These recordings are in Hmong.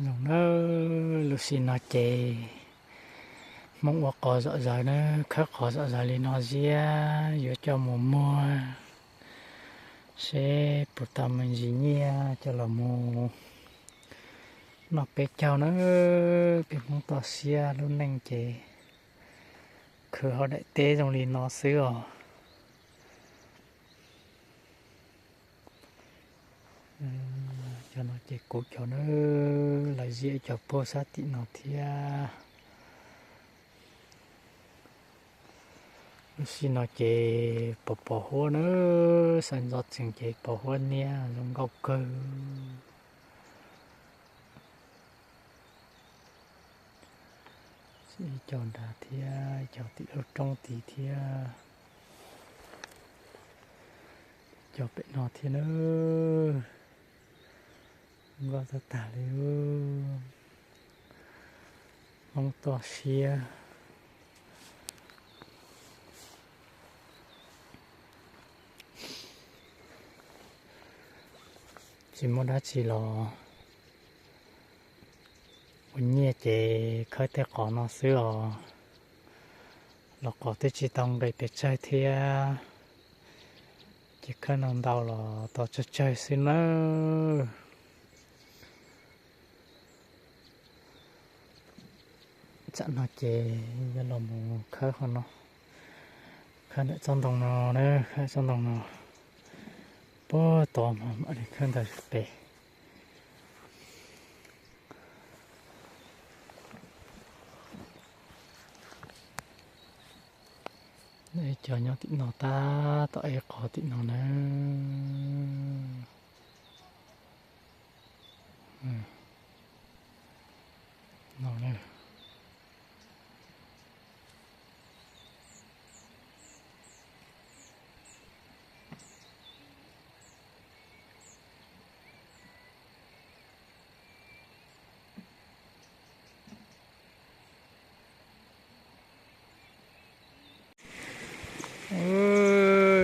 Zoo nawb, lub sij no ces Hmoob ua qos zom zaws na, khawb qos zom zaws li no ziab, yuav coj mus muag seb puas tau me ntsis nyiaj coj los mus noj peb caug na. Peb Hmoob toj siab lub neej ces khwv hauv daim teb zoo li no xwb os. Cov no ces kuv cov na, lawv ziab ib co puag sab tim no thiab. Lub sij no ces pos pos huab na, sawv ntxov tsees ces pos huab niab zoo nkauj kawg. Ib co nrad thiab, ib co tim lub roob tid thiab, ib co pem no thiab na. Nkauj tag tag li. Hmoob toj siab. Tsis muaj dab tsi los ua nyiaj ces khawb tej qos no xwb os. Los qos twb tsis tau nqis pes tsawg thiab, ces khawb no ntau los tau tsawg tsawg xwb nawb. Tsam no ces yuav los mus khawb qhov no, khawb ntawm tsob ntoo no na, khawb tsob ntoo no puag tod mas mam li khawb ntawd pem. Ib co nyob tim no tab tom ev qos tim no na. No na.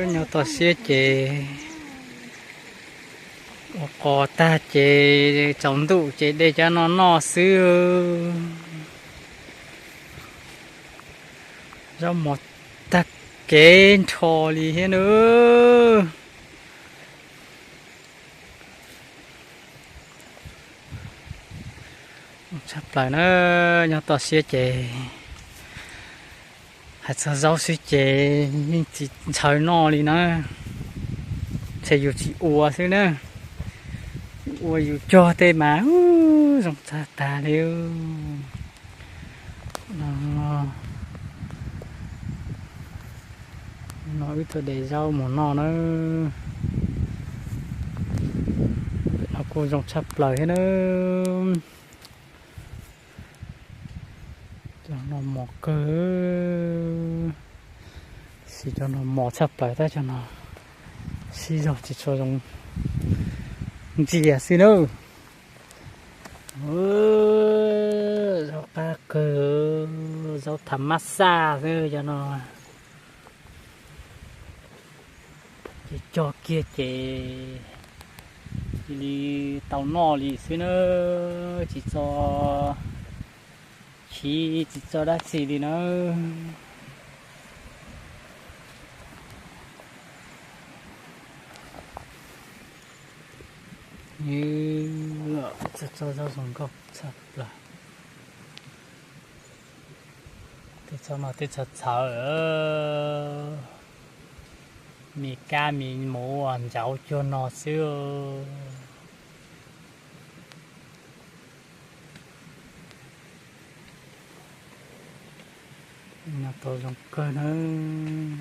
Nyob toj siab ces ua qos tag ces tsaus ntuj ces de cov no noj xwb. Zaub mov tag kev nrho li thiab nawb. Tshaj plaws na, nyob toj siab ces hais txog zaub xwb ces yeej tsis ntshaw noj li na. Ntshe yus tsis ua xwb na, yus ua yus cog tej mas zoo tag tag li. No wb tuaj de zaub mus noj na. No kuj zoo tshaj plaws thiab na. Cov no mos kawg, xyov cov no mos tshaj plaws tab cov no sib zog tsis tshua zoo ntsia xwb na. Zaub qab kawg, zaub thav mab xaj xwb cov no. Ces cog kiag ces cia li tau noj li xwb na, tsis txo chiv tsis txo dab tsi li na. Txo zaub zoo nkauj tshaj plaws. Tej txhob no tej txhawv txhawv, me kab me muv ua ntsauv cuag no xwb. Nyob tau zoo kawg nawb.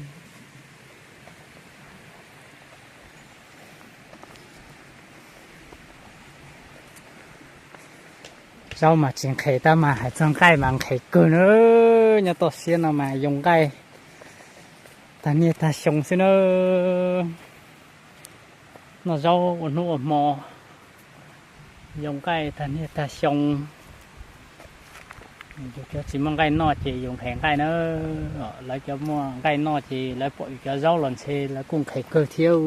Zaub mas tsis nqhis tab mas hais txog nqaij mas nqhis kawg nawb. Nyob toj siab no mas yoo nqaij tag niaj tag xyoo xwb nawb. Noj zaub ua hnub ua hmo, yoo nqaij tag niaj tag xyoo. Yus cov tsis muaj nqaij noj ces yus nqhis nqaij nawb. Lawv cov muaj nqaij noj ces lawv pom yus cov zaub los ntshe lawv kuj nqhis kawg thiab.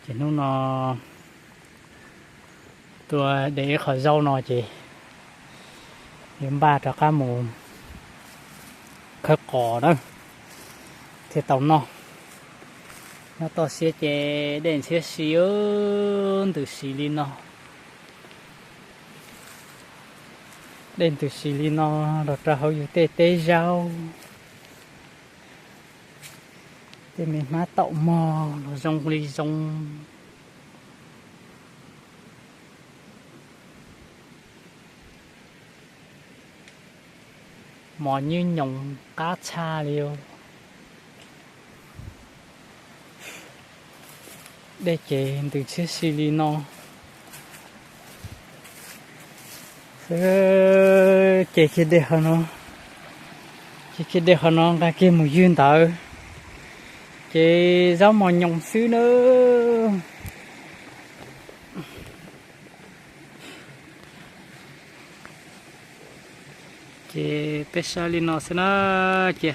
Ces hnub no tuaj de ib qho zaub no ces yuav npaj rov qab mus khawb qos na thiaj tau noj. Nyob toj siab ces dej ntxhiab si, ntws si li no. Dej ntws si li no los rau hauv yus tej teb zaub, tej me hmab taum mog los zoo li zoo. Mos nyuj nyoos qab tshaj li. Dej ces ntws ntxhiab si li no. Ces kiag dej qhov no, ces kiag dej qhov no nqa kiag mus ywg ntawd, ces zaub mos nyoos xwb na. Ces peb saib li no xwb na, ces